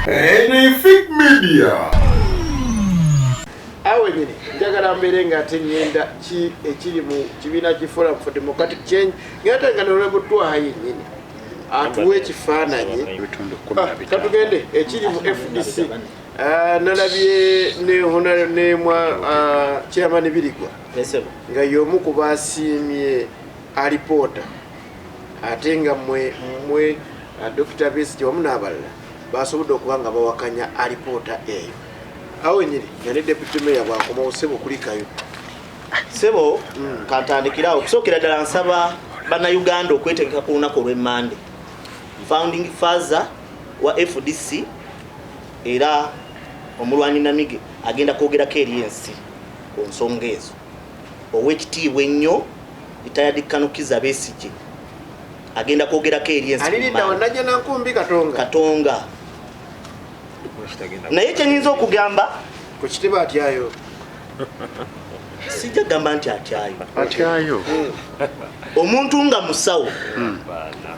Anything Media. Awe nyini njagala mbeere nga ate ngenda ki ekiri mu kibiina ki Forum for Democratic Change, ngenda nga nolwebutwaha yennyini atuwa ekifaananyi. Ebitundu kumi na bitaano. Katugende ekiri mu FDC. Ah, nalabye ne honore nemwa chairman Birigwa Esebo. nga y'omu ku basiimye alipoota, ate nga mwe Dr. Besigye wamu n'abalala basobodde okuba nga bawakanya alipoota eyo. Awo nyini nga ne deputy mayor bwakomawo, sebo, kulikayo. Sebo, kantandikirawo. Okusookera ddala nsaba Bannayuganda okwetegeka ku lunaku olw'Emmande. Founding father wa FDC era omulwanyi namige agenda kwogerako eri ensi ku nsonga ezo, owekitiibwa ennyo retired Colonel Kizza Besigye agenda kwogerako eri ensi ku Aliridda Mmande. Wanajja Nankumbi Katonga. Katonga. Naye kyenyinza okugamba Ku kitebe atyayo? Sijja kugamba nti atyayo. Atyayo. Omuntu nga musawo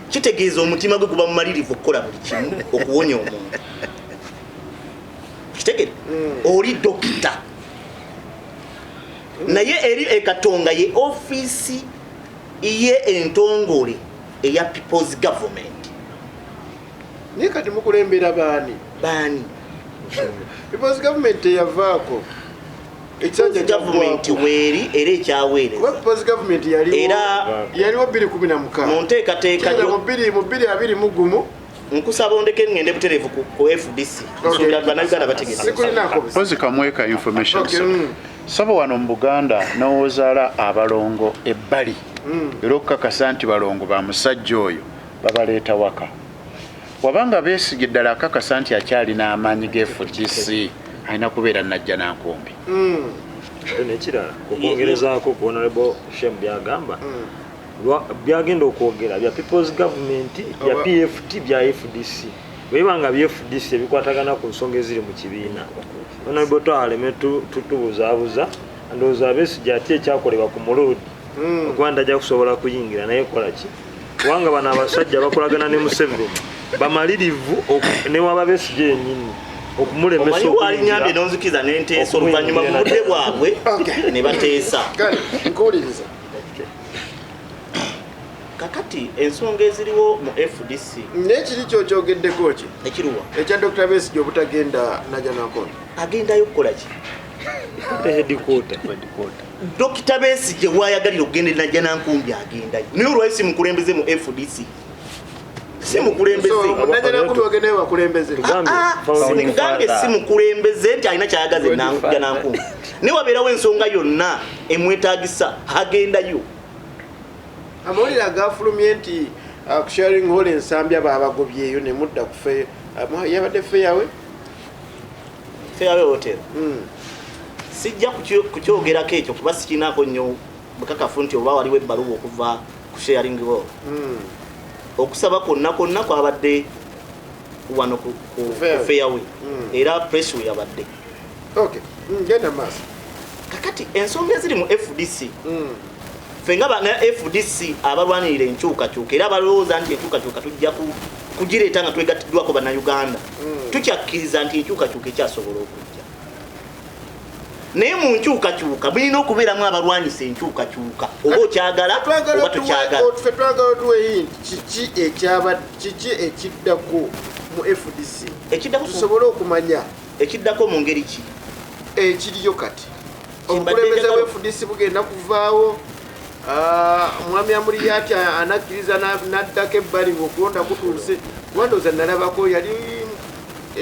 kitegeeza omutima gwe guba mumalirivu okukola buli kimu okuwonya omuntu. Kitegere, oli dokita, naye eri ekatonga ye ofiisi ye entongole eya People's Government. Naye kati mukulembera baani? Baani? People's Government teyavaako ekisanja. Government weeri era Kuba ekyaweereza. People's Government yaliwo. Era Yaliwo 216. Mu nteekateeka Mu 2021. Nkusaba ondeke ngende butereevu ku FDC. Nsuubira Bannayuganda bategeeza. Sikulinako buzibu. Mpozi kamweka information. Okay, Sir. Saba wano mu Buganda n'owozaala abalongo ebbali, era okukakasa nti balongo ba musajja oyo babaleeta waka. Wabanga Besigye ddala akakasa nti akyalina amaanyi ga FDC, alina kubeera Najja Nankumbi. Ate nekirala, okwongerezaako ku Honorable Shem byagamba, byagenda okwogera bya People's Government, bya PFT, bya FDC. Bweba nga bya FDC ebikwatagana ku nsonga eziri mu kibiina, Honorable twaleme tubuzaabuza. Ndowooza Besigye ate ekyakolebwa ku Muloodi okuba nti ajja kusobola kuyingira, naye kola ki, kubanga bano abasajja bakolagana ne Museveni, bamalirivu newaba Besigye yennyini okumulemesa Omanyi walinyambye okuyingira. nonzikiza nenteesa oluvannyuma mu budde bwabwe ne bateesa. Kale nkuwuliriza. Kakati ensonga eziriwo mu FDC Naye kiri kyokyogeddeko ki? Ekiruwa? Ekya Dr. Besigye obutagenda Najja Nankumbi. Agendayo kukola ki? Ate headquarter. Dr. Besigye wayagalira okugenda Najja Nankumbi agendayo, naye olwayo si mukulembeze mu FDC, si mukulembeze. So Najja Nankumbi wagendayo bakulembeze? Tugambye, Ah, founding nkugambye father. si mukulembeze nti alina kyayagaze Najja Nankumbi, naye wabeerawo ensonga yonna emwetagisa agendayo. Amawulire agafulumye nti ku Sharing Hall Ensambya babagobyeyo ne mudda ku yabadde Fairway. Fairway Hotel. Sijja kukyogerako ekyo kuba sikinaako nnyo bukakafu nti oba waliwo ebbaluwa okuva ku Sharing Hall. Okusaba kwonna kwonna kwabadde wano ku Fairway. Fairway era press we yabadde. Okay. Genda maaso. Kakati ensonga eziri mu FDC, ffe nga bana FDC abalwanirira enkyukakyuka era abalowooza nti enkyukakyuka tujja kugireeta nga twegattiddwako Bannayuganda, tukyakkiriza nti enkyukakyuka ekyasobola okujja, naye mu nkyukakyuka mulina okubeeramu abalwanyisa enkyukakyuka, oba okyagala Twagala oba tokyagala. Ffe twagala otuwe hint, kiki ekyaba, kiki ekiddako mu FDC? Ekiddako Tusobole okumanya. Ekiddako mu ngeri ki? Ekiriyo kati, Kimbadde obukulembeze njagala- bwa FDC bugenda kuvaawo. Omwami Amuriat anakkiriza n'addako ebbali ng'okulonda kutuuse? Kuba ndowooza nalabako yali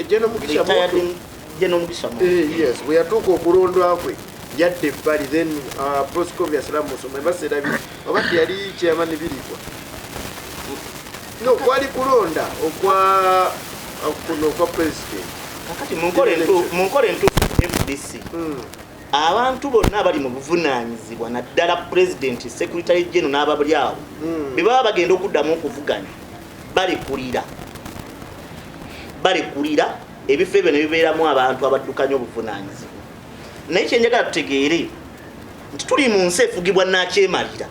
General Mugisha Retired Muntu. General Mugisha Muntu. Yes, bwe yatuuka okulondwa kwe yadda ebbali, then Proscovia Salamusoma ebaseerabi oba teyali chairman Birigwa, no kwali kulonda okwa kuno okwa president. Kakati mu nkola entuufu FDC, abantu bonna abali mu buvunaanyizibwa, naddala president, secretary general n'ababuli awo, bwe baba bagenda okuddamu okuvuganya, balekulira ebifo ebyo ne bibeeramu abantu abaddukanya obuvunaanyizibwa. Naye kyenjagala tutegeere nti tuli mu nsi efugibwa nakyemalira,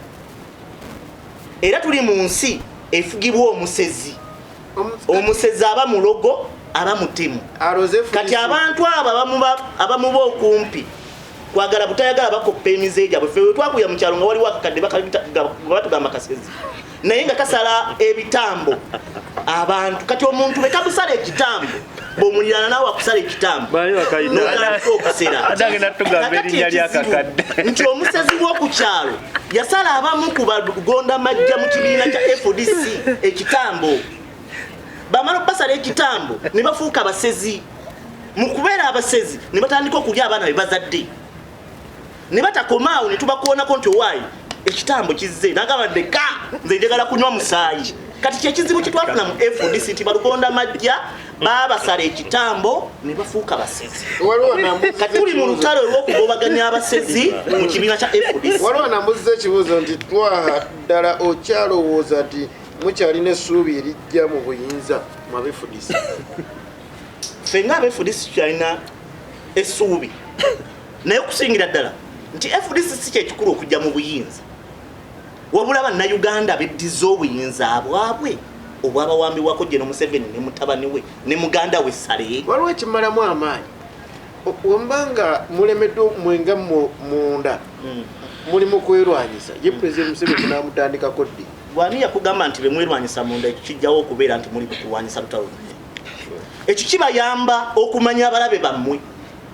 era tuli mu nsi efugibwa omusezi. Omusezi aba mulogo, Aba mutemu. Kati abantu abo abamuba okumpi kwagala butayagala bakoppa emize gyabwe. Ffe wetwakuya mu kyalo nga waliwo akakadde batugamba kasezi, naye nga kasala ebitambo abantu. Kati omuntu bwe kamusala ekitambo, bw'omuliraana naawe akusala ekitambo n'otandika okusera. Nti omusezi w'oku kyalo yasala abamu ku bagonda majja mu kibiina kya FDC ekitambo. Bamala okubasala ekitambo ne bafuuka abasezi. Mu kubeera abasezi ne batandika okulya abaana be bazadde, ne batakomaawo ne tubakoonako nti owaayi ekitambo kizze, nagamba ndeka nze njagala kunywa musaayi. Kati kyekizibu kyetwafuna mu FDC nti balugonda majja babasala ekitambo ne bafuuka basezi. Kati tuli mu lutalo olw'okugobaganya abasezi mu kibiina kya FDC. Waliwo nambuziza ekibuuzo nti Twaha, ddala okyalowooza nti mukyalina essuubi erijja mu buyinza mu ab'FDC? Ffe nga ab'FDC tukyalina essuubi, naye okusingira ddala nti FDC si kyekikulu okujja mu buyinza, wabula bannayuganda beddiza obuyinza bwabwe obwabawambibwako General Museveni ne mutabani we ne muganda we Saleh. Waliwo ekimalamu amaanyi wembanga mulemeddwa mwenga munda muli mu kwerwanyisa, ye President Museveni munamutandikako ddi? Bwani yakugamba nti bemwerwanyisa munda ekyo kijjawo okubeera nti muli kulwanyisa lutalo lunene? Ekyo kibayamba okumanya abalabe bammwe.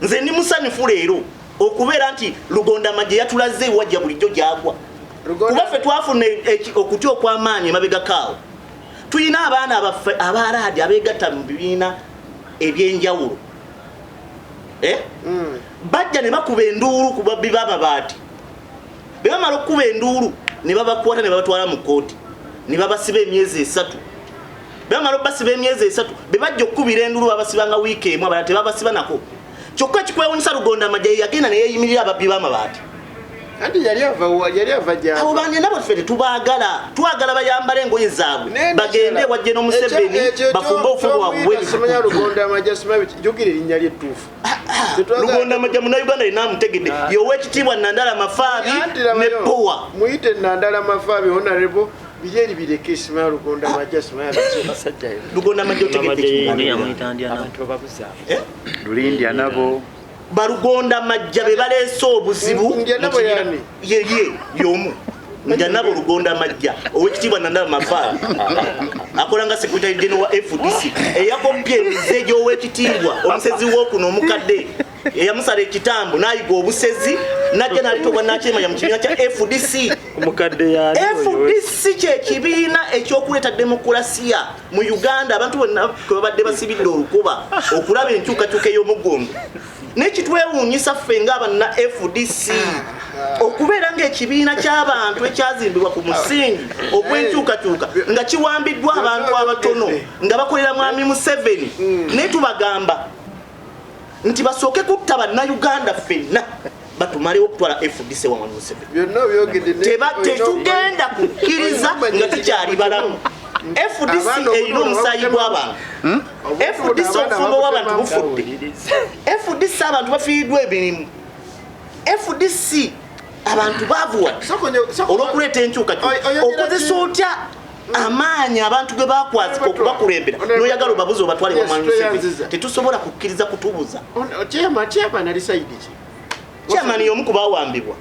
Nze ndi musanyufu leero okubeera nti Lugonda Majje yatulaze ewajja bulijjo gyagwa, kuba ffe twafuna okutya okw'amaanyi emabegakaawo. Tulina abaana baffe abaraadi abeegatta mu bibiina ebyenjawulo, bajja ne bakuba enduulu ku babbi b'amabaati. Bwe bamala okukuba enduulu ne babakwata ne babatwala mu kkooti ne babasiba emyezi 3. Bwe bamala okubasiba emyezi 3, be bajja okukubira enduulu babasibanga wiiki emu, abalala tebabasiba nako. Kyokka ekikwewunyisa, Lugonda Majje yagenda ne yeeyimirira ababbi b'amabaati. Anti yali ava gy'ava. Abo bange nabo ffe tetubaagala, twagala bayambale engoye zaabwe bagende ewa General Museveni bafumbe obufumu bwabwe. Simanya Lugonda Majje, simanya jjukira erinnya lye ettuufu. Lugonda Majje munnayuganda yenna amutegedde, ye ow'ekitiibwa Nandala Mafaabi ne Powa. Muyite Nandala Mafaabi honorable, biri eri bireke. Simanya Lugonda Majje, simanya biki. Lugonda Majje otegedde. Lulindya nabo Balugonda Majja be baleese obuzibu. Yeye y'omu nja nabo Lugonda Majja, owekitiibwa Nandala Mafaabi akola nga secretary general wa FDC, eyakopye emize gy'owekitiibwa omusezi w'okuno omukadde eyamusala ekitambo n'ayiga obusezi najja n'aleeta obwannakyemanya mu kibiina kya FDC. FDC kyekibiina ekyokuleeta demokulasiya mu Uganda, abantu bonna kwe babadde basibidde olukuba okulaba enkyukakyuka ey'omuggundu. Nekitwewuunyisa ffe ng'abanna FDC okubeera ng'ekibiina ky'abantu ekyazimbibwa ku musingi ogw'enkyukakyuka nga kiwambiddwa abantu abatono nga bakolera Mwami Museveni, naye tubagamba nti basooke kutta bannayuganda ffenna batumalewo okutwala FDC wa Mwami Museveni. Tetugenda kukkiriza nga tukyali balamu. FDC erina omusaayi gw'abantu. FDC obufumbo bw'abantu bufudde. FDC abantu bafiiriddwa emirimu. FDC abantu baavuwadde olw'okuleeta enkyukakyuka. Okozesa otya amaanyi abantu ge bakwazika okubakulembera n'oyagala obabuze obatwale wa Mwami Museveni? Tetusobola kukkiriza kutubuza. Chairman y'omu ku bawambibwa.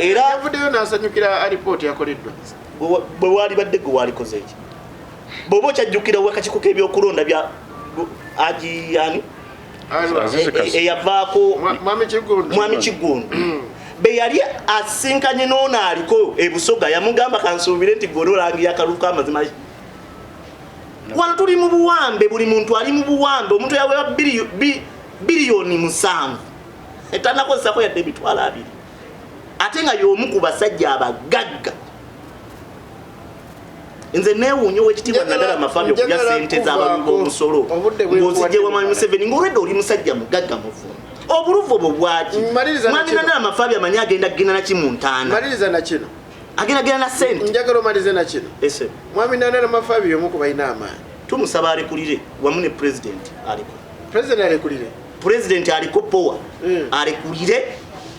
Era yavuddeyo n'asanyukira alipooti yakoleddwa. Bwe waalibadde gwe waalikoze eki? Bw'oba okyajjukira wakakiiko k'ebyokulonda bya Aji ani eyavaako Mwami Kiggundu be yali asinkanye n'ono aliko e Busoga, yamugamba kansuubire nti gwe onolangira akalulu k'amazima. Wano tuli mu buwambe, buli muntu ali mu buwambe. Omuntu yaweebwa 7 billion etanakozesako yadde 20,000, ate nga y'omu ku basajja abagagga. Nze neewuunya owekitiibwa Nandala Mafaabi okulya sente z'abawi b'omusolo ng'ozijja wa Mwami Museveni, ng'olwedde oli musajja mugagga muvumbi. Obuluvu obwo bwaki? Mwami Nandala Mafaabi amanyi agenda kugenda naki mu ntaana? Maliriza na kino. Agenda genda na sente. Njagala omalize na kino. Mwami Nandala Mafaabi y'omu ku balina amaanyi. Tumusaba alekulire wamu ne pulezidenti aliko. Pulezidenti alekulire. Pulezidenti aliko power, alekulire.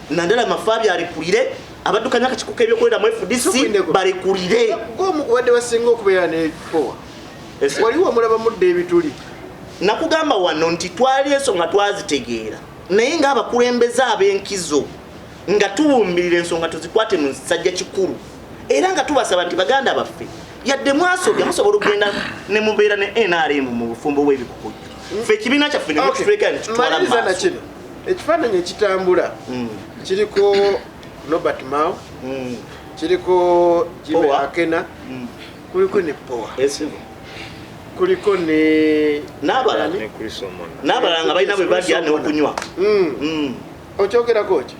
Nandala Mafaabi alekulire. Abaddukanya akakiiko k'ebyokulonda mu FDC balekulire. Gwomu kubadde basinga okubeera ne power, waliwo omulaba mudda ebituli. Nakugamba wano nti twali ensonga twazitegeera, naye ng'abakulembeze ab'enkizo nga tubumbirira ensonga tuzikwate mu nsajja kikulu, era nga tubasaba nti baganda baffe, yadde mwasobya musobola okugenda ne mubeera ne NRM mu bufumbo bw'ebikukujju, ffe ekibiina kyaffe ne mutuleka ne tutwala mu Maliriza maaso. Nakino ekifaananyi ekitambula kiriko Norbert Mao, kiriko Jimmy Poa. Akena, kuliko ne Poa, Esibo. kuliko ne N'abalala. Ne Chris Omona. N'abalala nga balina bwe balya n'okunywa. Okyogerako ki?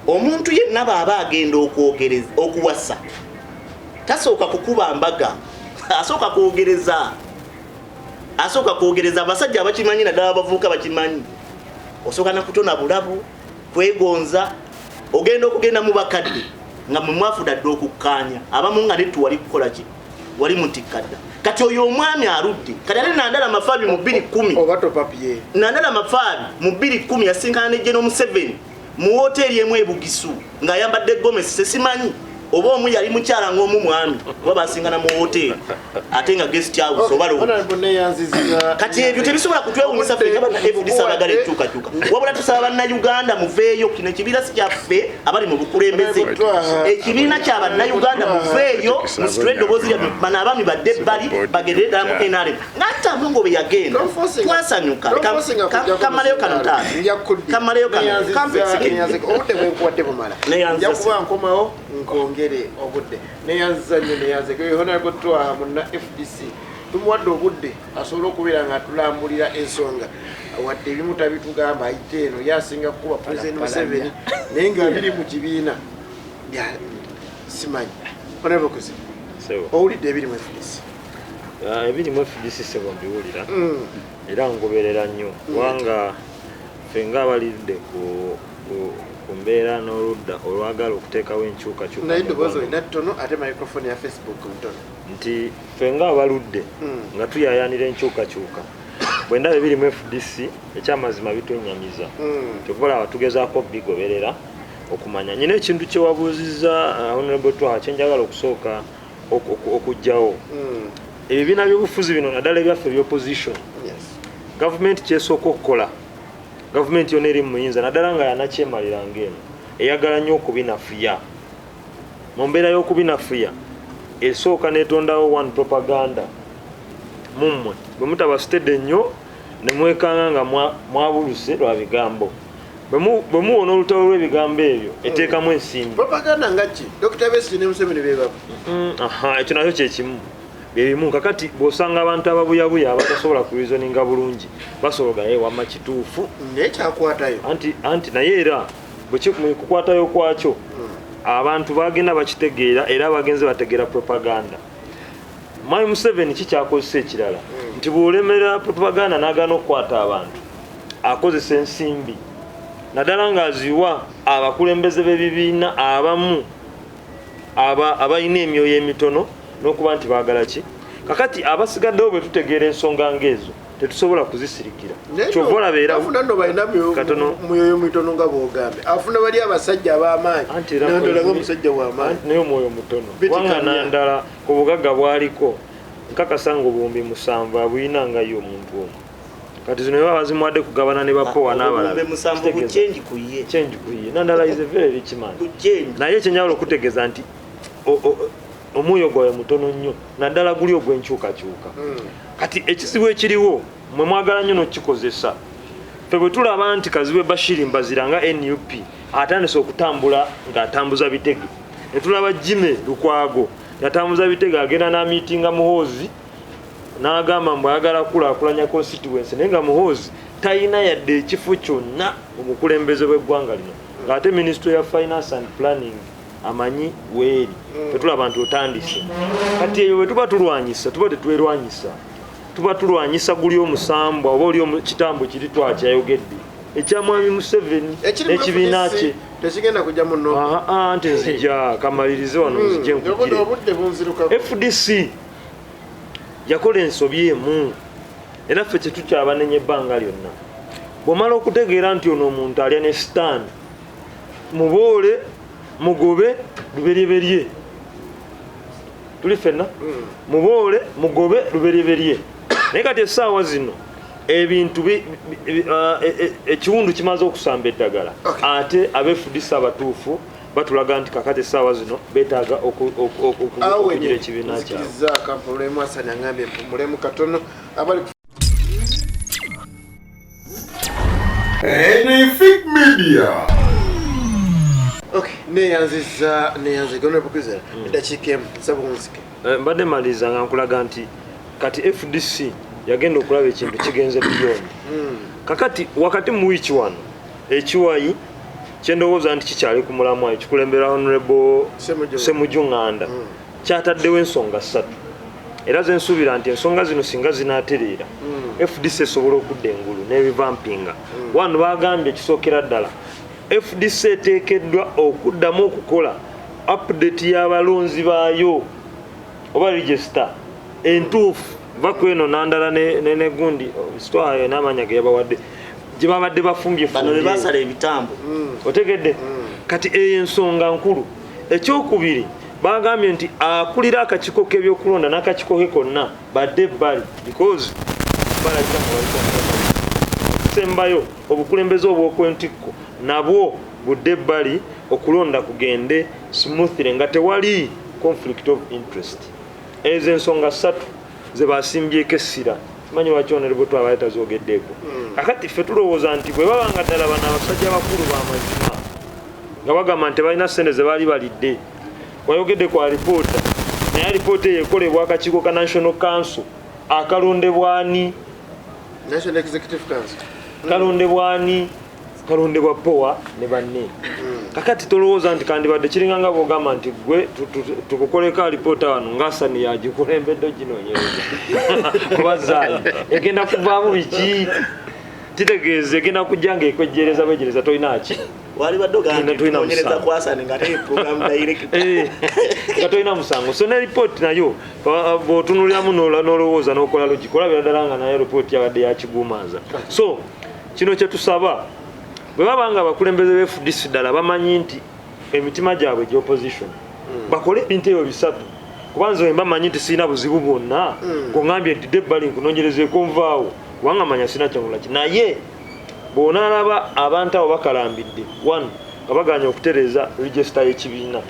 Omuntu yenna bw'aba agenda okwogereza okuwasa, tasooka kukuba mbaga, asooka kwogereza, asooka kwogereza. Abasajja abakimanyi, naddala abavubuka bakimanyi, osooka nakutona bulabo kwegonza, ogenda okugenda mu bakadde nga mwe mwafuda dde okukkaanya, abamu nga nettu wali kukola ki, wali mutikka dda. Kati oyo omwami aludde kati ate Nandala Mafabi mu 210 Oba topapye. Nandala Mafabi mu 210 yasinkana ne General Museveni mu woteeri emu ebugisu ng'ayambadde gomesi. Sesimanyi oba omu yali mukyala ng'omu mwami, kuba basinkana mu woteeri ate nga guest house oba lodge. Honorable, neyanziza. Kati ebyo tebisobola kutwewunyisa ffe nga banna FDC abagala enkyukakyuka, wabula tusaba Bannayuganda muveeyo. Kino ekibiina si kyaffe abali mu bukulembeze, ekibiina kya Bannayuganda. Muveeyo musitule eddoboozi lyammwe, bano abaami badde ebbali bagendere ddala mu NRM ng'atamu ngo bwe yagenda twasanyuka. Kamaleyo kano taata, kamaleyo kano kampe. Obudde bwenkuwadde bumala. Neyanziza. Nja kuba nkomawo nkongere obudde. Neyanziza nnyo, neyanze Honorable Twaha munna FDC. Tumuwadde obudde asobole okubeera nga atulambulira ensonga, wadde ebimu tabitugamba, ayite eno yasinga kukuba President Museveni, naye nga biri mu kibiina simanyi. Honorable Kuzi, Sebo. owulidde ebiri mu FDC? Ah, ebiri mu FDC, sebo, mbiwulira era ngoberera nnyo, kubanga ffe ngaabalidde ku mbeera n'oludda olwagala okuteekawo enkyukakyuka Naye mu eddoboozi ggwanga. olina ttono, ate microphone ya Facebook ntono. Nti ffe ngaabaludde nga tuyayanira enkyukakyuka, bwe ndaba ebiri mu FDC, ekyamazima bitwenyamiza. Kyova olaba tugezaako bigoberera okumanya. Nyina ekintu kyewabuuzizza, Honorable Twaha, kyenjagala okusooka okuggyawo. Ebibiina by'obufuzi bino, naddala ebyaffe ebyopposition, gavumenti kyesooka okukola, gavumenti yonna eri mu muyinza, naddala nga yanakyemaliranga eno, eyagala nnyo okubinafuya. Mu mbeera y'okubinafuya, esooka netondawo one propaganda mummwe, bwe mutaba steady nnyo ne mwekanga nga mwabuluse lwa bigambo. Bwe muwona olutalo lw'ebigambo ebyo, eteekamu ensimbi. Propaganda nga ki? Dr Besigye ne Museveni bebamu? Aha, ekyo nakyo kyekimu, byebimu. Kakati bw'osanga abantu ababuyabuya abatasobola kureasoninga bulungi, basobola naye wamma kituufu. Naye kyakwatayo. Anti naye era mu kukwatayo kwakyo, abantu bagenda bakitegeera, era bagenze bategeera propaganda. Mwami Museveni kikyakozesa ekirala nti bw'olemera propaganda n'agaana okukwata abantu, akozesa ensimbi, naddala ng'aziwa abakulembeze b'ebibiina abamu abalina emyoyo emitono n'okuba nti baagala ki. Kakati abasigaddewo bwe tutegeera ensonga ng'ezo, tetusobola kuzisirikira. Kyova olaba era Afuna nno balina Katono. myoyo mitono nga bwogambye, afuna bali abasajja ab'amaanyi. Anti era Nandala nga musajja w'amaanyi. Anti naye omwoyo mutono. Biti Kubanga Kamya. Nandala ku bugagga bwaliko, nkakasa nga 7000 abulina nga ye omuntu omu. Kati zino baba bazimuwadde kugabana ne bapowa n'abalala. 7000 Kitegeeza- ku change ku ye. Change ku ye. Nandala is a very rich man. Ku change. Naye ekyenjawulo okutegeeza nti omwoyo gwawe mutono nnyo, naddala guli ogw'enkyukakyuka. Kati ekizibu ekiriwo, mwe mwagala nnyo n'okikozesa. Ffe bwe tulaba nti Kazibwe Bashiri Mbazira nga NUP atandise okutambula ng'atambuza bitege, ne tulaba Jime Lukwago yatambuza bitege, agenda n'amiitinga Muhoozi n'agamba mbu ayagala kukulaakulanya constituency, naye nga Muhoozi talina yadde ekifo kyonna mu bukulembeze bw'eggwanga lino, ng'ate Ministry ya Finance and Planning amanyi weeri. Tetulaba nti otandise. Kati eyo bwe tuba tulwanyisa, tuba tetwerwanyisa, tuba tulwanyisa guli omusambwa oba oli kitambo kiri twakyayogedde ekya mwami Museveni Ekiri mu n'ekibiina FDC kye. Tekigenda kujja muno. Aha, nti nzija kamalirize wano, nzije nkugire. Obudde bunzirukako. FDC yakola ensobi emu, era ffe kyetukyabanenya ebbanga lyonna. Bw'omala okutegeera nti ono omuntu alya ne sitaani, muboole, mugobe luberyeberye. Tuli ffenna, muboole, mugobe luberyeberye. Naye kati essaawa zino ebintu ekiwundu kimaze okusamba eddagala, ate aba FDC abatuufu batulaga nti kakati essaawa zino beetaaga okugira ekibiina kyabwe. Nzikirizaako mpumulemu, Asani aŋambye mpumulemu katono abali Anything Media. Okay, neyanziza, neyanziza Honorable Kwizera. Eddakiika emu nsaba onzike. Mbadde maliriza nga nkulaga nti kati FDC yagenda okulaba ekintu kigenze beyond. Kakati wakati mu wiiki wano ekiwayi kyendowooza nti kikyali ku mulamwa ekikulembera Honorable Ssemujju. Ssemujju Nganda kyataddewo ensonga ssatu, era zensuubira nti ensonga zino singa zinaatereera, FDC esobola okudda engulu n'ebivampinga. Wano bagambye ekisookera ddala, FDC eteekeddwa okuddamu okukola update y'abalonzi baayo oba register entuufu va ku eno nandala negundi sitwayo n'amanya ge yabawadde gye babadde bafumbye Bano be fumbye. basala ebitambo. Otegedde? Kati eyo ensonga nkulu. Ekyokubiri, bagambye nti akulira akakiiko k'ebyokulonda n'akakiiko ke konna badde ebbali because balabika nga bali sembayo obukulembeze obw'okwentikko nabwo budde ebbali, okulonda kugende smoothly nga tewali conflict of interest. Ezo ensonga ssatu ze basimbyeko essira. Simanyi lwaki Honorable twabadde tazogeddeeko. Kakati ffe tulowooza nti bwe baba nga ddala bano abasajja bakulu b'amazima nga bagamba nti tebalina ssente ze baali balidde, wayogedde ku alipoota, naye alipoota eyo ekolebwa akakiiko ka National Council akalondebwani? National Executive Council. Kalondebwani? Kalondebwa powa ne banne. Kakati tolowooza nti kandibadde kiringa nga bwogamba nti gwe tukukoleko alipoota wano ngaasani yagikulembedde oginoonyereza kuba zaayi egenda kuvaamu biki? Kitegeeza egenda kujja nga ekwejjereza bwejereza, tolina ki? Wali badde ogamba nti Tulina tunoonyereza musango. kwasane nga ate program director. Nga tolina musango. So ne ripooti nayo bw'otunuliramu n'olowooza n'okola logic, olabira ddala nga nayo ripooti yabadde yakiguumaaza. So kino kyetusaba, bwe baba nga abakulembeze ba FDC ddala bamanyi nti emitima gyabwe egy opposition, bakole ebintu ebyo bisatu, kuba nze wemba manyi nti sirina buzibu bwonna, kuŋambye nti debbali nkunoonyerezeeko nvaawo, kubanga manya sirina kyangula ki. Naye bw'onaalaba abantu abo bakalambidde, one, nga baganye okutereeza register y'ekibiina,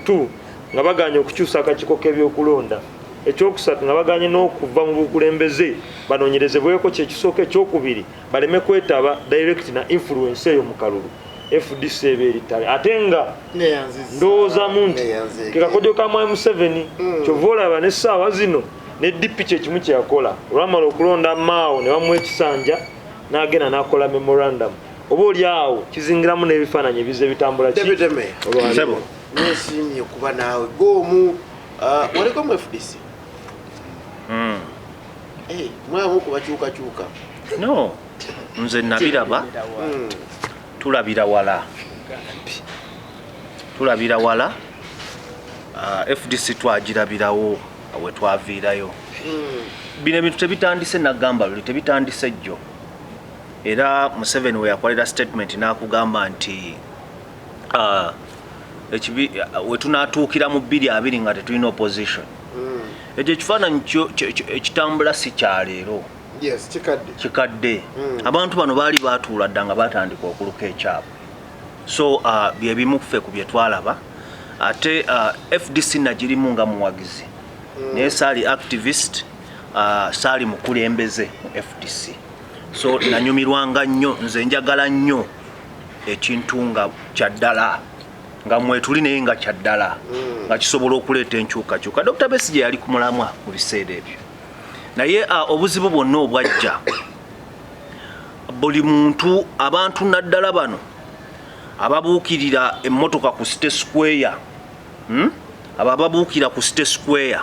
two, nga baganye okukyusa akakiiko k'ebyokulonda, ekyokusatu, nga baganye n'okuva mu bukulembeze banoonyerezebweko kyekisooka, ekyokubiri, baleme kwetaba direct na influence eyo mu kalulu, FDC eba erittale. Ate nga Neyanziza. ndowoozamu nti Neyanziza. ke kakodyo ka Mwami Museveni. Kyova olaba n'essaawa zino ne DP kyekimu kyeyakola, olwamala okulonda Maawo ne bamuwa ekisanja n'agenda n'akola memorandum, oba oli awo kizingiramu n'ebifaananyi ebize bitambula ki Deputy Mayor. Olwaleero. Sebo. Nesiimye okuba naawe goomu. Waliko mu FDC? Mwamu kubakyukakyuka? No, nze nabiraba. Tulabira wala, tulabira wala. FDC twagirabirawo we twaviirayo. Bino ebintu tebitandise, nagamba luli, tebitandise jjo. Era Museveni we yakolera statement n'akugamba nti we tunaatuukira mu 2020 nga tetulina opposition, ekyo ekifaananyi ekitambula si kyaleero. Yes, kikadde. Kikadde. Abantu bano baali batuula dda nga batandika okuluka ekyabwe. So byebimu ffe ku bye twalaba. Ate FDC nagirimu nga muwagizi, naye saali activist, saali mukulembeze mu FDC. So nanyumirwanga nnyo. Nze njagala nnyo ekintu nga kyaddala, nga mwetuli, naye nga kyaddala, nga kisobola okuleeta enkyukakyuka. Dr Besigye yali ku mulamwa mu biseera ebyo, naye obuzibu bwonna obwajja, buli muntu, abantu naddala bano ababuukirira emmotoka ku City Square, Abo ababuukira ku City Square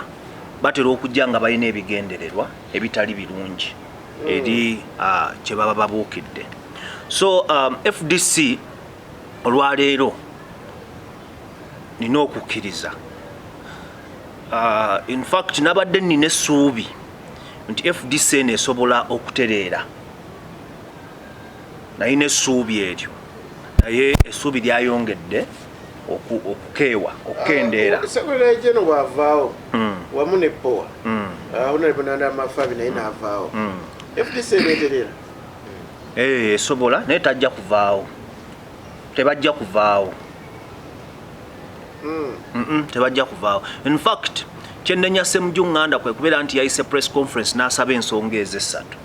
batera okujja nga balina ebigendererwa ebitali birungi eri kye baba babuukidde. So FDC olwaleero nina okukkiriza, in fact nabadde nina essuubi nti FDC eno esobola okutereera. Nalina essuubi eryo, naye essuubi lyayongedde Okukeewa, okukendeera. Secretary General bw'avaawo wamu ne POA, Honorable Nandala Mafabi naye n'avaawo, FDC ebeeterera? Eh, esobola, naye tajja kuvaawo, tebajja kuvaawo. Tebajja kuvaawo. In fact, kyenenya Ssemujju Nganda kwe kubeera nti yayise press conference n'asaba ensonga ezo essatu.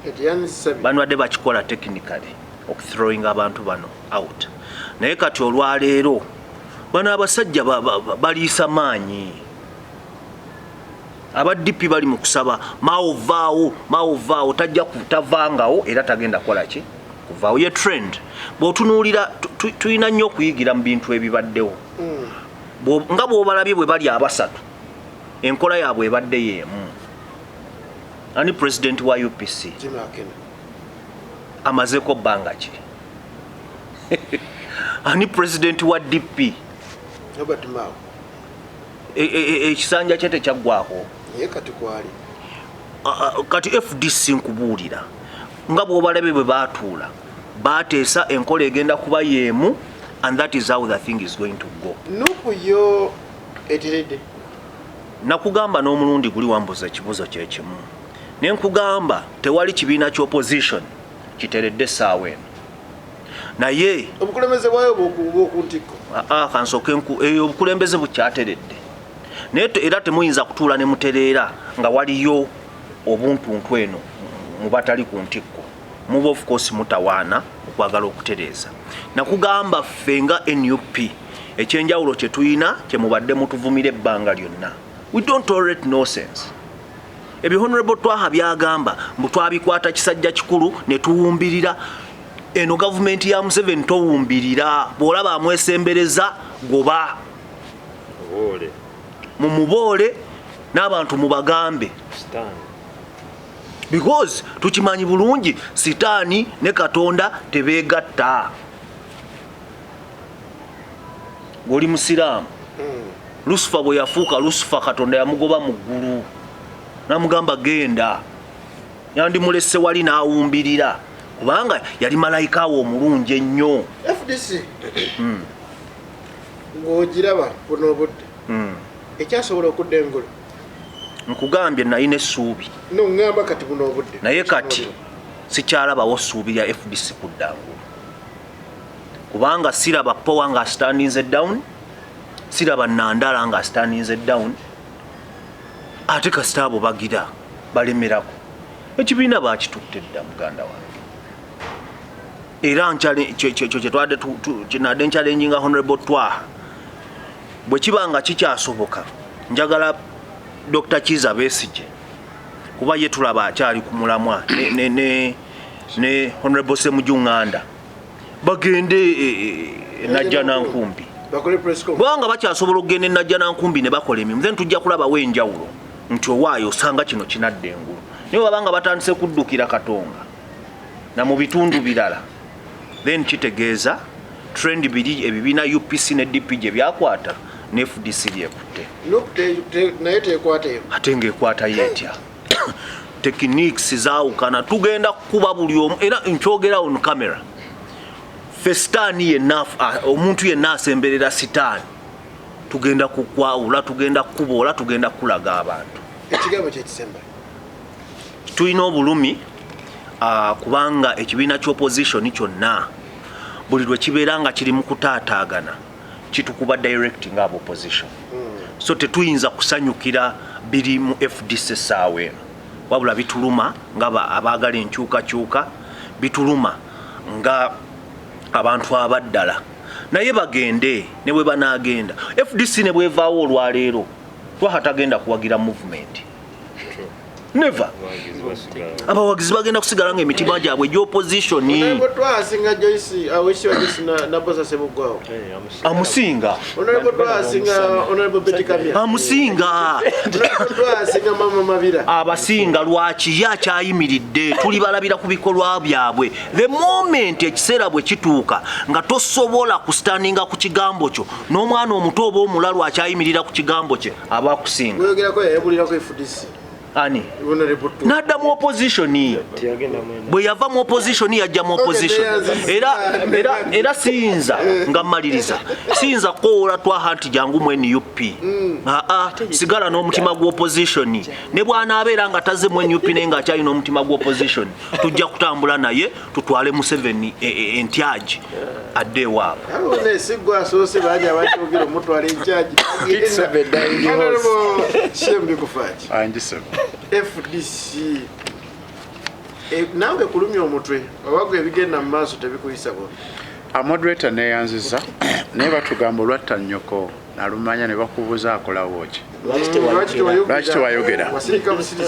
Etiyandisabye. Banwadde bakikola technically okuthrowing abantu bano out, naye kati olwaleero bano abasajja baliisa maanyi. Aba DP bali mu kusaba Mao vaawo, Mao vaawo. Tajja kutavangawo era tagenda kukola ki kuvaawo. Ye trend bw'otunuulira, tulina nnyo okuyigira mu bintu ebibaddewo. Nga bw'obalabye bwe bali abasatu, enkola yaabwe ebadde y'emu. Ani president wa UPC? Jimmy Akena. Amazeeko bbanga ki? Ani president wa DP? Robert Mao. Ekisanja kye tekyaggwako? Naye kati kwali. Kati FDC, nkubuulira, nga bw'obalabe bwe baatuula bateesa, enkola egenda kuba yeemu, and that is how the thing is going to go. NUP yo eteredde? Nakugamba n'omulundi guli wambuza ekibuzo kyekimu, ne nkugamba tewali kibiina ky'opposition kiteredde essaawa eno, naye obukulembeze bwayo bwokuntikko. Aa, kansooke eyo obukulembeze bukyateredde, naye era temuyinza kutuula ne mutereera nga waliyo obuntuntu eno mu batali ku ntikko. Muba of course mutawaana okwagala okutereeza. Nakugamba ffe nga NUP, ekyenjawulo kye tulina kye mubadde mutuvumira ebbanga lyonna, we don't tolerate nonsense. Ebyo Honorable Twaha byagamba mbu twabikwata kisajja kikulu ne tuwumbirira eno gavumenti ya Museveni. Towumbirira, bw'olaba amwesembereza, goba. Oboole. Mumuboole n'abantu mubagambe. Sitaani. Because tukimanyi bulungi, sitaani ne Katonda tebeegatta. Ng'oli musiraamu, Lusifa bwe yafuuka Lusifa, Katonda yamugoba mu ggulu namugamba genda. Yandimulese wali n'awumbirira, kubanga yali malayika we omulungi ennyo. FDC ng'ogiraba buno obudde, ekyasobola okudda engulu? Nkugambye nalina essuubi. No, ŋŋamba kati buno obudde. Naye kati sikyalabawo ssuubi lya FDC kudda ngulu, kubanga siraba Powa nga standinze down, siraba Nandala nga standinze down. Ate kasita abo bagira balemerako, ekibiina bakitutte dda, muganda wange. Era kyekyo kyetwadde kinadde nchallenginga Honorable Twaha, bwe kiba nga kikyasoboka, njagala Dr Kiza Besige, kuba ye tulaba akyali ku mulamwa, ne Honorable Semuju Nganda bagende Najja Nankumbi. Bakole press conference. Kubanga bakyasobola okugenda e Najja Nankumbi ne bakola emirimu, then tujja kulabawo enjawulo nti owaayo osanga kino kinadda engulu. Naye babanga batandise kuddukira Katonga na mu bitundu birala, then kitegeeza trend biri ebibiina UPC ne DP gye byakwata ne FDC lyekutte. NUP naye tekwateyo. Ate ng'ekwatayo etya? Techniques zaawukana. Tugenda kukuba buli omu, era nkyogera on camera, ffe sitaani yenna, omuntu yenna asemberera sitaani, tugenda kukwawula, tugenda kukuboola, tugenda kukulaga abantu. Ekigambo kyekisemba. Tulina obulumi, kubanga ekibiina ky'opposition kyonna buli lwe kibeera nga kiri mu kutaataagana, kitukuba direct nga aba opposition. So tetuyinza kusanyukira biri mu FDC essaawa eno, wabula bituluma nga abaagala enkyukakyuka, bituluma nga abantu abaddala. Naye bagende, ne bwe banaagenda, FDC ne bwevaawo olwaleero, Twaha tagenda kuwagira movement, never. Abawagizi bagenda kusigala nga emitima gyabwe egy'opposition. Honorable twasinga Joyce, Awekitiibwa Joyce Nabosa Sebuggwawo. Amusinga. Honorable twasinga Honorable Betty Kamya. Amusinga. Honorable twasinga Mama Mabira. Abasinga lwaki? Ye akyayimiridde. Tuli balabira ku bikolwa byabwe. The moment ekiseera bwe kituuka nga tosobola kustandinga ku kigambo kyo, n'omwana omuto oba omulalu akyayimirira ku kigambo kye aba akusinga. Weyogerako yayabulirako FDC. Ani nadda mu opposition. Bwe yava mu opposition yajja mu opposition. Era siyinza nga mmaliriza, siyinza kukowoola Twaha nti jangu mu NUP. Aa, sigala n'omutima gwa opposition. Ne bw'anaabeera nga tazze mu NUP naye ng'akyalina omutima gwa opposition, tujja kutambula naye tutwale Museveni entyaji adde ewaabwe. Sigwa asoose bangi abakyogera omutwala enkyagi. Shembikufaaki FDC naawe kulumya omutwe oba gwe ebigenda mu maaso tebikuyisa bubi. Amoderator neyanziza naye batugamba olwatta nnyoko nalumanya ne bakubuuza akolawo ki, lwaki tewayogera.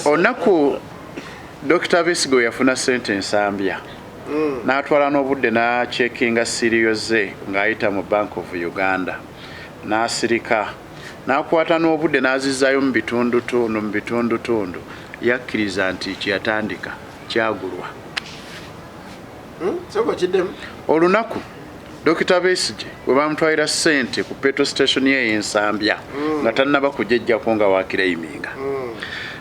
Olunaku Dr. Besigye yafuna ssente Nsambya n'atwala n'obudde n'acekinga siriyo ze ng'ayita mu Bank of Uganda, n'asirika n'akwata n'obudde n'azizaayo mu bitundutundu mu bitundutundu. Yakkiriza nti kyeyatandika kyagulwa. Olunaku Dr. Besigye bwe bamutwalira ssente ku petrol station ye ey'Ensambya nga tannaba kujejjako nga wakireyiminga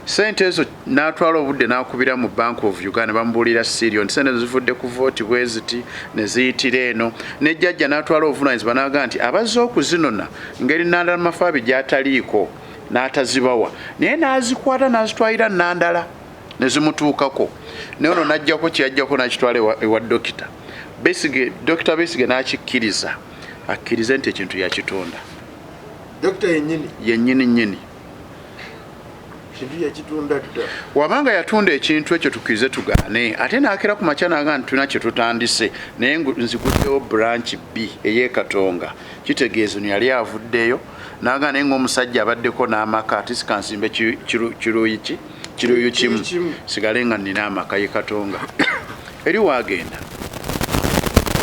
ssente ezo, n'atwala obudde n'akubira mu Bank of Uganda, bamubuulira sirio nti ssente ezo zivudde ku vooti bwe ziti ne ziyitira eno. Nejjajja n'atwala obuvunaanyizibwa n'agamba nti abazze okuzinona ngeri Nandala Mafaabi gy'ataliiko n'atazibawa, naye n'azikwata n'azitwalira Nandala ne zimutuukako, naye ono n'ajjako kyeyajjako n'akitwala ewa dokita Besigye. Dokita Besigye n'akikkiriza, akkirize nti ekintu yakitunda. Dokita yennyini? Yennyini nnyini. Kintu yakitunda dda. Wabanga yatunda ekintu ekyo, tukkirize tugaane, ate naakera ku makya naga nti tulina kye tutandise naye nziguddewo branch B ey'e Katonga. Kitegeeza ono yali avuddeyo naga naye ng'omusajja abaddeko n'amaka ati sikansimbe kiruyi ki kiruyu kimu sigale nga nnina amaka ye Katonga eri waagenda.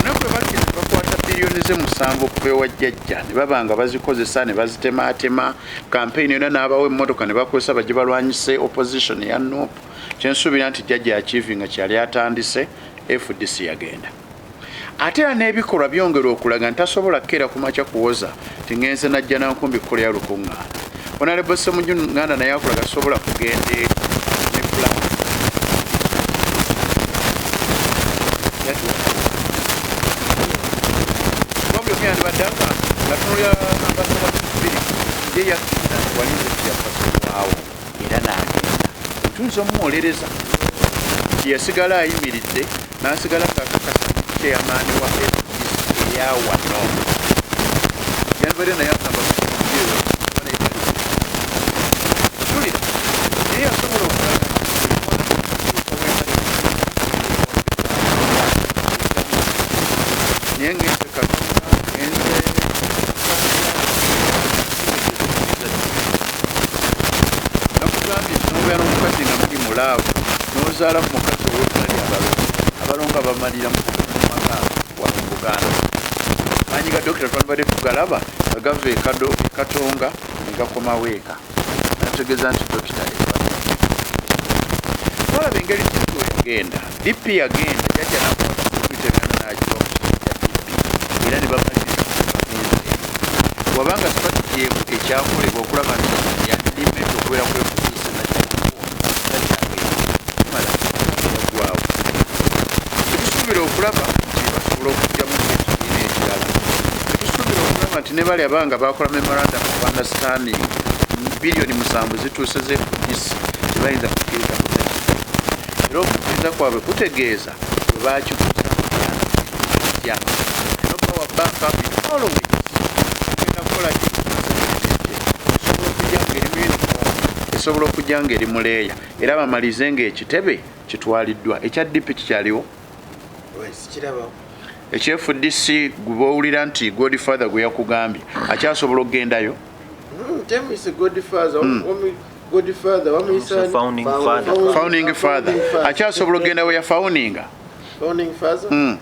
Olunaku lwe bakkiriza bakwata biliyoni ze 7 okuva ewa jjajja ne baba nga bazikozesa ne bazitemaatema kampeyini yonna, n'abawa emmotoka ne bakozesa bajje balwanyise opposition ya NUP. Kyensuubira nti jjajja yakiivinga kyeyali atandise. FDC yagenda, ate era n'ebikolwa byongera okulaga nti tasobola kukeera ku makya kuwoza ti ngenze najja nankumbi kukolera lukuŋŋaana. Honorable Ssemujju Nganda naye akulaga tasobola kugenda eri ne plan. Kuba buli omu yandibadde agamba nga tunulira ambassador bbiri ye yakkiriza nti walinze kyeyafasibwawo era n'agenda. Tuyinza omumuwolereza nti yasigala ayimiridde n'asigala ng'akakasa chairman wa FDC eyawano yandibadde naye agamba tulira, naye yasobola okulaga naye ngenze Katonga, ngenze. Nakugambye nti nobeera n'omukazi nga muli mu love, n'ozaala mu mukazi ow'ebbali, abalongo abalongo abamalira mu maka wano mu Buganda. Maanyi ga dokita twandibadde tugalaba nga gava e Katonga ne gakomawo eka, nategeeza nti dokita twalaba engeri DP yagenda. DP yagenda, jajja nakwata security byonna n'agiwa ku kya DP era ne bamaliriza bagenze. Wabanga strategy emu ekyakolebwa okulaba nti yandimenti okubeera ku FDC nakyagenda yaggwawo, tetusuubira okulaba nti basobola okugyamu ekibiina ekirala. Tetusuubira okulaba nti ne bali abanga bakola memorandum of understanding, biliyoni 7 zituuse ze FDC, tebayinza kukkiriza kutakita, era okukkiriza kwabwe kutegeeza bwe bakiguza tya nobawa backup in all ways. Tugenda kukola ki? Esobola okujja nga eri mu uniform, esobola okujja nga eri mu leeya, era bamalize nga ekitebe kitwaliddwa. Ekya DP kikyaliwo? Sikirabawo. Ekya FDC gwe bowulira nti godfather gwe yakugambye akyasobola okugendayo? Temuyise godfather. Godfather wamuyisa? Founding father. Founding father akyasobola okugenda we yafoundinga? Founding father.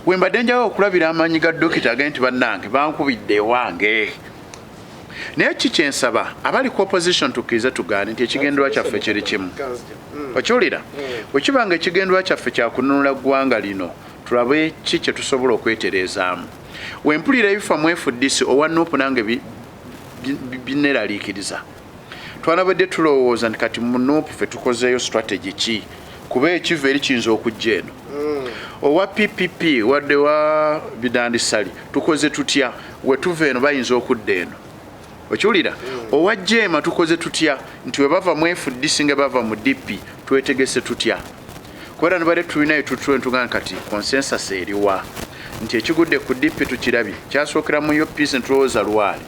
Wembadde njawo okulabira amaanyi ga dokita agende nti bannange bankubidde ewange, naye ki kyensaba abali ku opposition, tukkirize tugaane nti ekigendererwa kyaffe kiri kimu. Okiwulira? Bwe kiba nga ekigendererwa kyaffe kyakununula ggwanga lino, tulabe ki kye tusobola okwetereezaamu. Wempulira ebifa mu FDC owa NUP nange bineraliikiriza. Twanabadde tulowooza nti kati mu NUP ffe tukozeeyo strategy ki, kuba ekiva eri kiyinza okujja eno. Owa PPP wadde wa Bidandisali tukoze tutya, wetuva eno bayinza okudda eno, okiwulira? Owa JEEMA tukoze tutya nti we bava mu FDC nga bava mu DP twetegese tutya? Kubeera nibadde tulinayo tutugamba kati consensus eriwa nti ekigudde ku DP tukirabye, kyasookera mu UPC netulowooza lwali,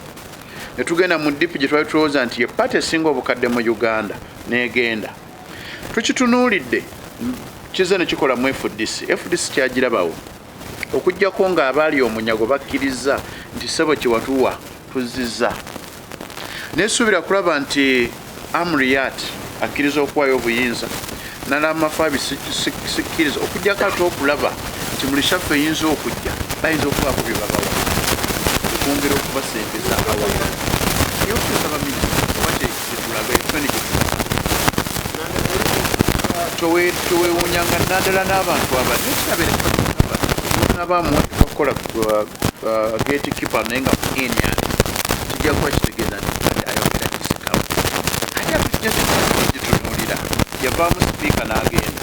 netugenda mu DP gye twali tulowooza nti ye party esinga obukadde mu Uganda, negenda tukitunuulidde kize nekikola mu FDC. FDC kyagirabawo okuggyako ng'abaali omunyago bakkiriza nti ssebo kyewatuwa tuzizza. Nesuubira kulaba nti Amuriat akkiriza okuwaayo obuyinza, Nalamafabi sikkiriza okuggyako ate okulaba nti mu reshuffle eyinza okujja bayinza okubaako bye babawa okwongera okubasembeza awaka. Yokusaba minisita oba kyetulaga efeni gyetulaba towewuunyanga naddala n'abantu abali nekirabeera bakola gate keeper naye nga mu NRM kijja kuba kitegeeza nti ayogera kisikawo, ate atujja gitunuulira yavaamu sipiika n'agenda,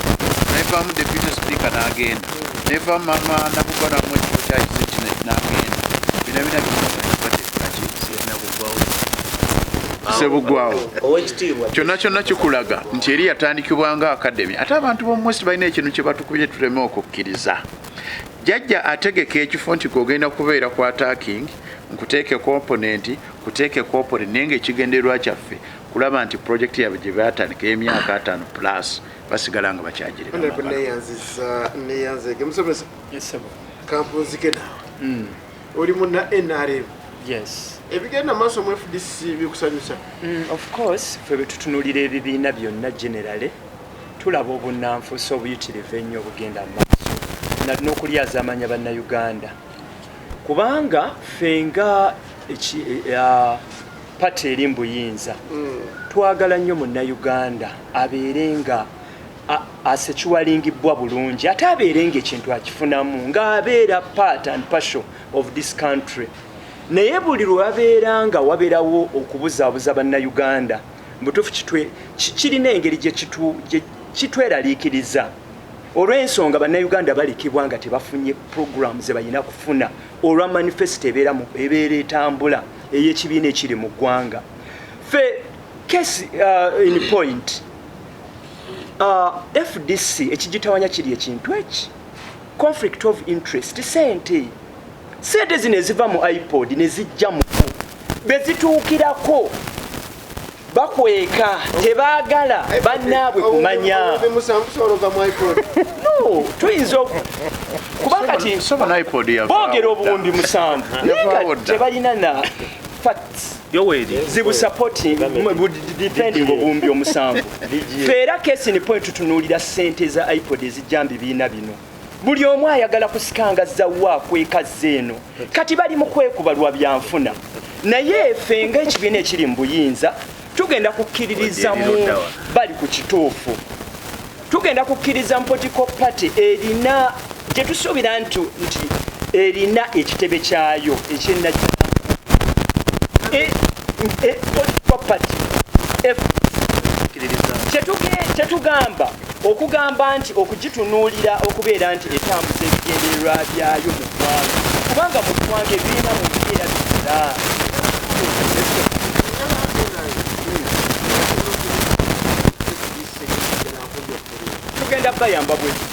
nevaamu deputy speaker n'agenda, nevaamu mama Nabugwaramu ekifo kyayise kino n'agenda, bina bina binabatekolaki Sebugwawo. Owekitiibwa, Kyonna kyonna kikulaga nti eri yatandikibwa nga academy, ate abantu b'omu balina ekintu kye batukubye tuleme okukkiriza. Jjajja ategeka ekifo nti gogenda kubeera ku attacking, nkuteeke component, kuteeke component, naye nga ekigendererwa kyaffe kulaba nti project yaabwe gye batandika emyaka 50 plus basigala nga bakyagirira. Honorable, neyanziza, neyanzege musomesa. Yes, sir. Kampunzike naawe, oli muna NRM. Yes. Ebigenda maaso mu FDC bikusanyusa? Of course, ffe bwe tutunuulira ebibiina byonna generally, tulaba obunnanfuusi obuyitirivu ennyo obugenda mu maaso n'okulyazaamanya Bannayuganda, kubanga ffe nga party eri mu buyinza twagala nnyo Munnayuganda abeere nga asecuwaringibwa bulungi, ate abeere nga ekintu akifunamu ng'abeera part and partial of this country. Naye buli lwe wabeera nga wabeerawo okubuzaabuza Bannayuganda, mubutuufu kirina engeri gye kitweraliikiriza, olw'ensonga Bannayuganda balekebwa nga tebafunye program ze balina kufuna olwa manifesto ebeera etambula ey'ekibiina ekiri mu ggwanga. Fe case in point, FDC ekigitawanya kiri ekintu eki conflict of interest. Sente zino eziva mu IPOD ne zijja mu bezituukirako bakweka, tebaagala bannaabwe kumanya. Obuwumbi 7 busobola ova mu IPOD? No, tuyinza kuba kati Soba na IPOD yavaawo boogera dda. obuwumbi 7, naye nga Yavaawo dda. tebalina na facts Yoweri. zibusupporting defending obuwumbi 7. Ffe era case in point, tutunuulira ssente za IPOD ezijja mu bibiina bino, buli omu ayagala kusikangazza waakwekazza eno. Kati bali mu kwekuba lwa byanfuna, naye ffe ng'ekibiina ekiri mu buyinza tugenda kukkiririza mu bali ku kituufu, tugenda kukkiriza mu political party erina gye tusuubira nti erina ekitebe kyayo ekyenajja political party F. Kyetugamba okugamba nti okugitunuulira okubeera nti etambuza ebigendererwa byayo mu ggwanga, kubanga mu ggwanga ebibiina mu bibeera bikola. Tugenda bayamba bwe tuti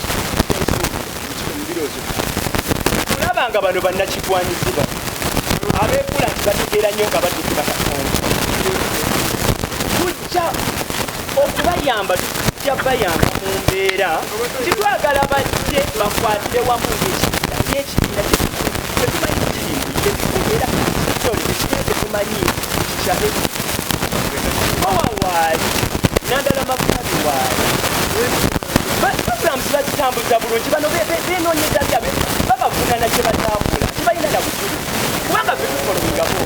mu birowoozo byabwe, tulaba nga bano bannakigwanyizi bano abeefula nti bategeera nnyo nga badduki bakatonda, tujja okubayamba, tujja bayamba mu mbeera. Titwagala bajje bakwatire wamu ng'ekibiina, n'ekibiina tetumanyi kiri era sorry, ekibiina tetumanyi kikya owa waali Nandala Mafabi waali. Programs bazitambuza bulungi. Bano benoonyeza byabe, babavunana kye batakola, tebalina na bujulizi, kubanga ffe tufollowingako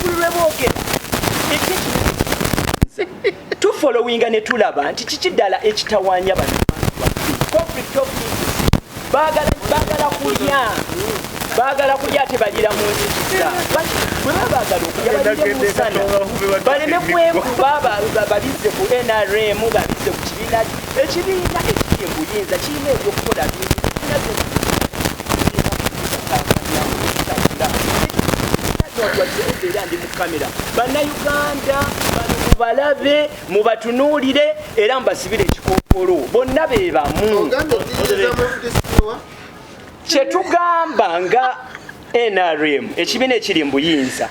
buli lwe boogera ekyekibiina, tufollowinga ne tulaba nti kiki ddala ekitawaanya bano bantu baffe. Conflict of interest, baagala kulya. Baagala kulya ate balira mu nzikiza. Bwe baba baagala okulya balire mu musana, baleme kwekuba, babizze ku NRM, babizze ku kibiina. Ekibiina ekiri mu buyinza kirina ebyokukola bingi. Era ndi mu kamera, Bannayuganda bano mubalabe, mubatunuulire era mubasibire ekikookolo, bonna be bamu. Kyetugamba nga NRM, ekibiina ekiri mu buyinza,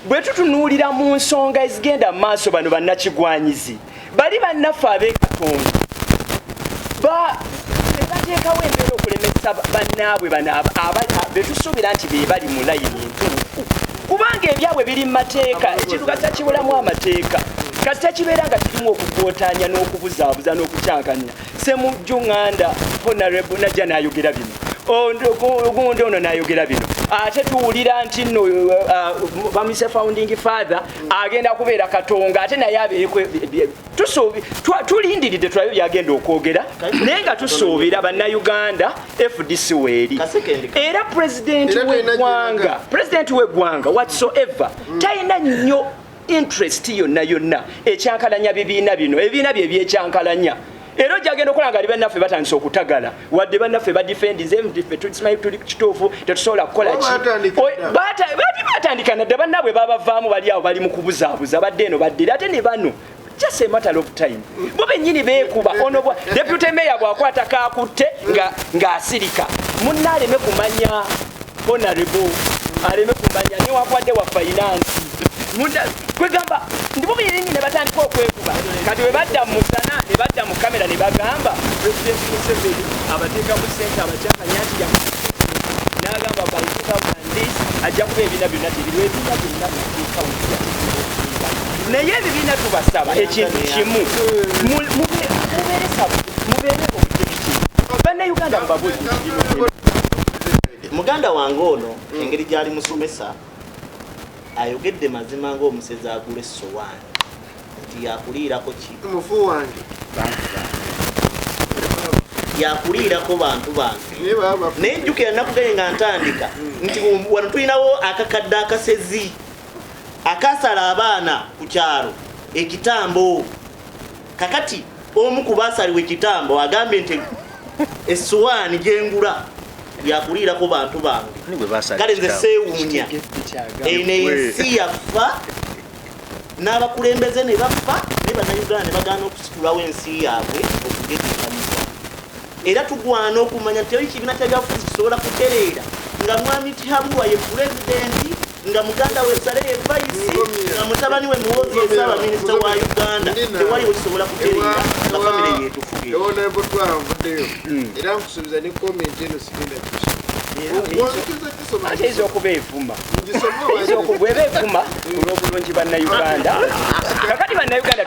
bwe tutunuulira mu nsonga ezigenda mu maaso, bano bannakigwanyizi bali bannaffe ab'ekatonda bateekawo embeera okulemesa bannaabwe bano betusuubira nti be bali mu layini entuufu, kubanga ebyabwe biri mu mateeka. Ekintu kasita kibulamu amateeka, kasita kibeera nga kirimu okugootaanya n'okubuzaabuza n'okukyankanya. Semujju Ŋŋanda honorable najja n'ayogera bino, ogundi ono n'ayogera bino, ate tuwulira nti nno bamuyise founding father, agenda kubeera Katonga, ate naye abeereko. Tulindiridde tulabe byagenda okwogera, naye nga tusuubira Bannayuganda FDC weeri. Era pulezidenti w'eggwanga, pulezidenti w'eggwanga whatsoever, talina nnyo interest yonna yonna ekyankalanya bibiina bino. Ebibiina bye byekyankalanya, era ojja genda okola nga ali bannaffe batandise okutagala, wadde bannaffe badefendize ffe tusimanyi tuli kituufu, tetusobola kukola ki. Bati batandika nadde bannaabwe babavaamu, bali awo bali mu kubuzaabuza, badde eno baddira ate ne bano, just a matter of time. Bo bennyini beekuba. Ono deputy mayor bw'akwata kakutte ng'asirika, munna aleme kumanya, honorable aleme kumanya newankubadde wa finance. Kwegamba ndibo bennyini ne batandika okwekuba. Kati bwe badda mu musana ne badda mu kamera ne bagamba President Museveni abateekamu sente, abakyakanya nti n'agamba by 2000 this ajja kuba ebibiina byonna tebiriwo. Ebibiina byonna mateeka wejja, naye ebibiina tubasaba ekintu kimu: mubeere objective. Bannayuganda mbabuulire. Muganda wange ono, engeri gyali musomesa, ayogedde mazima ng'omusezi agula essowaani nti yakuliirako ki? Mufu wange. Yakuliirako bantu bange. Naye jjukira nakugaye nga ntandika nti wano tulinawo akakadde akasezi akasala abaana ku kyalo ekitambo. Kakati omu ku baasaliwa ekitambo agambye nti essowaani gyengula yakuliirako bantu bange. Kale nze seewuunya, eno ensi yaffa n'abakulembeze ne bafa, naye Bannayuganda ne bagaana okusitulawo ensi yaabwe okugeteekaniza. Era tugwana okumanya nti teri kibiina kya byabufuzi kisobola kutereera nga mwami Tihabulwa ye pulezidenti, nga muganda we Sale ye vice, nga mutabani we Muwozi ye ssaabaminisita wa Uganda. Tewaliwo kisobola kutereera nga famire yetufuge. Honorable Twala, nvuddeyo era nkusuubiza ne comment eno sigenda. Ate eyinza okuba evuma, bweba evuma olw'obulungi Bannayuganda. Kakati Bannayuganda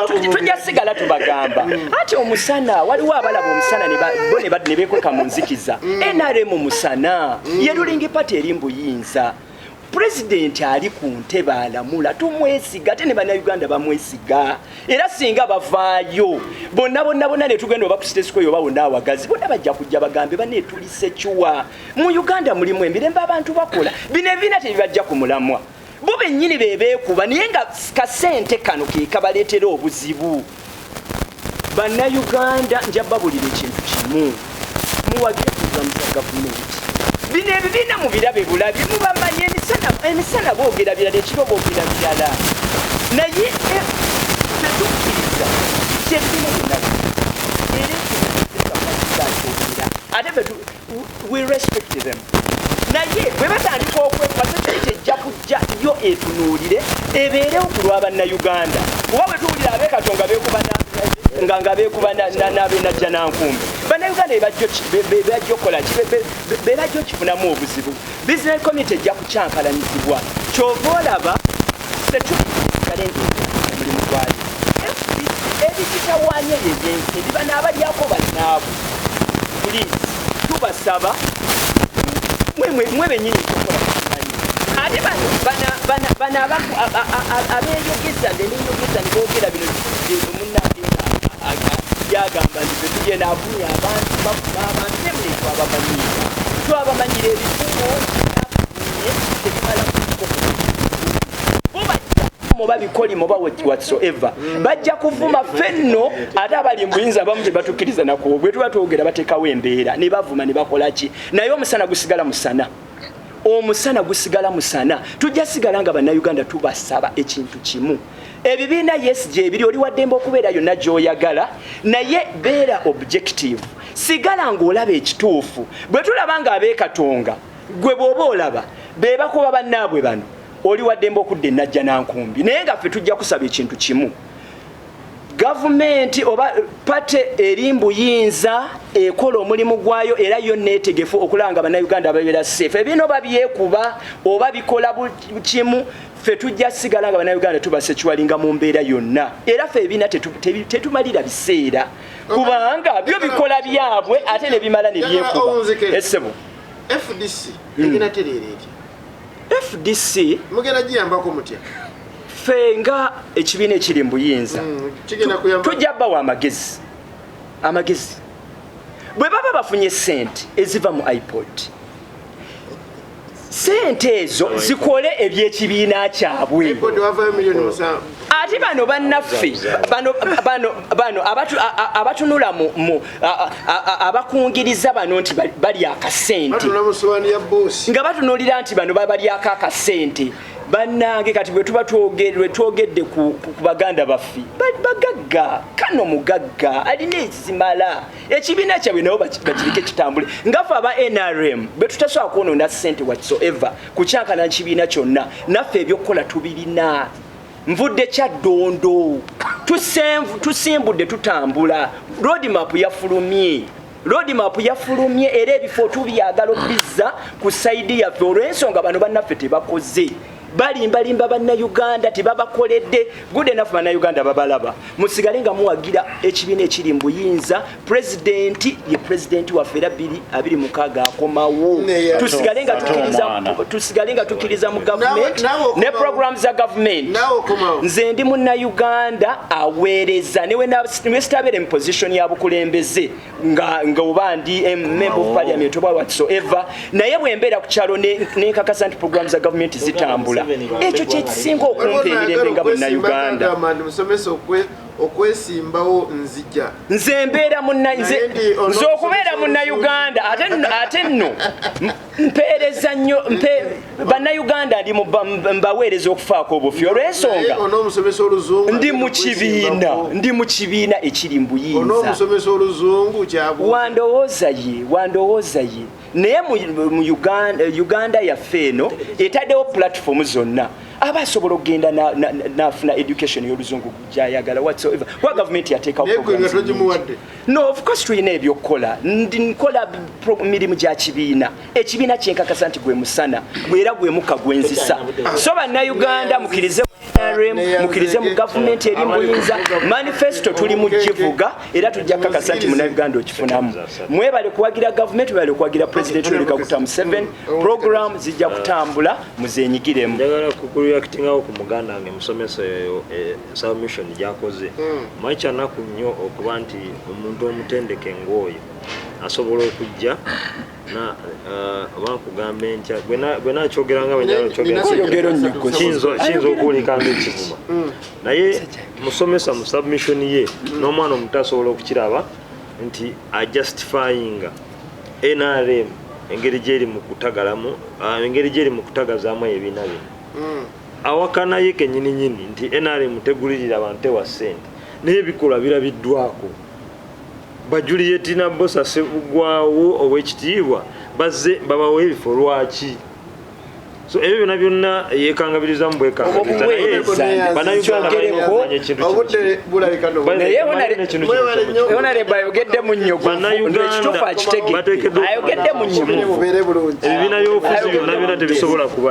tujja sigala tubagamba ati omusana, waliwo abalaba omusana bo ne bekweka mu nzikiza. NRM musana, ye ruling party eri mbuyinza. Pulezidenti ali ku ntebe alamula, tumwesiga, ate ne Bannayuganda bamwesiga. Era singa bavaayo bonna bonna bonna ne tugenda oba ku State Square oba wonna awagazi, bonna bajja kujja bagambe banne tuli secure mu Uganda, mulimu emirembe, abantu bakola. Bino ebibiina tebibajja ku mulamwa, bo bennyini bebeekuba, naye nga kasente kano ke kabaleetera obuzibu. Bannayuganda, nja babulira ekintu kimu: muwagire programu za gavumenti. Bino ebibiina mubirabe bulabi, mubamanye. Emisana boogera birala, ekiro boogera birala, naye tetukkiriza kyebibiina byonna. Era ekyogera ate fe we respect them, naye bwe batandika okwekuba, security ejja kujja yo etunuulire ebeerewo ku lwa Bannayuganda. Kuba bwe tuwulira ab'Ekatonga beekuba nga beekuba n'abenajja nankumbi, Bannayuganda bebajja okukola ki? Bebajja okifunamu obuzibu. Business community ejja kukyankalanyizibwa. Kyova olaba security esigale ngaomulimu gwayo. Ebigitawaanya ebyensi ebiba n'abalyako bannaabwe, please tubasaba mwe bennyini kyokola kimanyi. Ate bano abeeyogeza nebeyogeza ne boogera bino, munnange yagamba nti fe tugenda avumya abantu, bavuma abantu, nemulekwa abamanyiira. Twabamanyira ebifumo tebimala oba bikolimo oba whatsoever, bajja kuvuma. Fenno ate abali mbuyinza abamu tebatukkiriza nakuwo. Bwe tuba twogera bateekawo embeera ne bavuma ne bakola ki, naye omusana gusigala musana, omusana gusigala musana. Tujja sigala nga Bannayuganda tubasaba ekintu kimu. Ebibiina, yes, gyebiri, oli waddembe okubeera yonna gy'oyagala, naye beera objective, sigala ng'olaba ekituufu. Bwe tulaba nga abeekatonga, gwe bw'oba olaba be bakuba bannaabwe bano, oli waddembe okudda enajja nankumbi, naye nga ffe tujja kusaba ekintu kimu: gavumenti oba party eri mbuyinza ekola omulimu gwayo, era yo neetegefu okulaba nga Bannayuganda babeera safe. Ebino babyekuba oba bikola kimu, ffe tujja sigala nga Bannayuganda tubasecuringa mu mbeera yonna. Era ffe ebiina tetumalira biseera, kubanga byo bikola byabwe ate ne bimala ne byekuba. Esebo. FDC egenda tereera etya? FDC mugenda giyambako mutya? Ffe nga ekibiina ekiri mu buyinza, kigenda kuyamba tujja bawa amagezi. Amagezi, bwe baba bafunye sente eziva mu IPOD, sente ezo zikole ebyekibiina kyabwe. IPOD wavayo miliyoni 7. Ate bano bannaffe bano abatunula mu abakungiriza bano nti bali akasente, batunula mu sowaani ya boosi. Nga batunulira nti bano babalyako akasente. Bannange, kati bwe tuba twogedde ku baganda baffe bagagga, kano mugagga alina ezimala, ekibiina kyabwe nabo bakirike kitambule. Nga ffe aba NRM bwe tutasobola kwonoona ssente whatsoever kukyankana kibiina kyonna, naffe ebyokukola tubirina. Nvudde Kyaddondo, tusimbudde, tutambula, roadmap yafulumye, roadmap yafulumye, era ebifo tubyagala obizza ku side yaffe, olw'ensonga bano bannaffe tebakoze, balimbalimba Bannayuganda, tebabakoledde good enough. Bannayuganda babalaba, musigale nga muwagira ekibiina ekiri mu buyinza. Pulezidenti ye pulezidenti waffe, era 2026 akomawo. Tusigale nga Ate tukkiriza, omwana. tusigale nga tukkiriza mu gavumenti Naawe okomawo. ne program za gavumenti. Naawe okomawo. Nze ndi Munnayuganda aweereza, newe sitabeere mu position ya bukulembeze nga oba ndi member of parliament oba whatsoever, naye bwe mbeera ku kyalo nenkakasa nti program za gavumenti zitambula, ekyo kyekisinga okumpa emirembe nga Munnayuganda. Agamba nti musomesa okwesimbawo nzija. Nze mbeera munna nze Naye ndi ono nze okubeera Munnayuganda, ate nno mpeereza nnyo Bannayuganda, ndi mbaweereza okufaako obufi olw'ensonga Naye onoomusomesa oluzungu ndi mu kibiina, ndi mu kibiina ekiri mu buyinza. Onoomusomesa oluzungu kyabu Wandowooza ye, wandowooza ye, naye mu Uganda yaffe eno etaddewo platform zonna, aba asobola okugenda n'afuna education y'oluzungu gyayagala whatsoever, kuba gavumenti yateekawo Naye gwe nga programs nyingi. togimuwadde. No, of course tulina ebyokukola. Nkola mirimu gya kibiina, ekibiina kyenkakasa nti gwe musana era gwe mukka gwenzisa. So Bannayuganda, mukirize NRM, mukirize mu gavumenti eri muyinza, manifesto tuli mugivuga, era tujja kakasa nti Munnayuganda okifunamu. Mwebale kuwagira gavumenti, mwebale kuwagira President Yoweri Kaguta Museveni. Program zijja kutambula, muzenyigiremu. Njagala kureactingawo ku muganda wange musomesa oyo, submission gyakoze. Manyi kyanaku nnyo okuba nti omuntu omutendeke ng'oyo asobola okujja na oba nkugambe ntya, bwe nakyogera nga bwe njagala okyogera, Oyogera nnyo gwe. Kiyinza okuwulika ng'ekivuma, naye musomesa mu submission ye n'omwana omuto asobola okukiraba nti ajustifyinga NRM engeri gyeri mu kutagalamu, engeri gyeri mu kutagazaamu ebibiina bino. Awakana ye kenyini nyini nti NRM tegulirira bantu, tewa ssente, naye ebikolwa birabiddwako. Ba Juliet Nabbosa Ssebugwawo ow'ekitiibwa bazze babawa ebifo lwaki? So ebyo byonna byonna yekangabirizamu bwekangabiriza, naye Obuweereza. Bannayuganda balina Kyogereko. okumanya ekintu kino. Obudde bulabika no Naye Balina ekintu kino Mwebale nnyo. Honorable ayogedde mu nnyogovu, Bannayuganda ekituufu akitegedde, bateekeddwa ayogedde mu Mubire nnyogovu. mubeere bulungi. Ebibiina by'obufuzi byonna byonna tebisobola kuba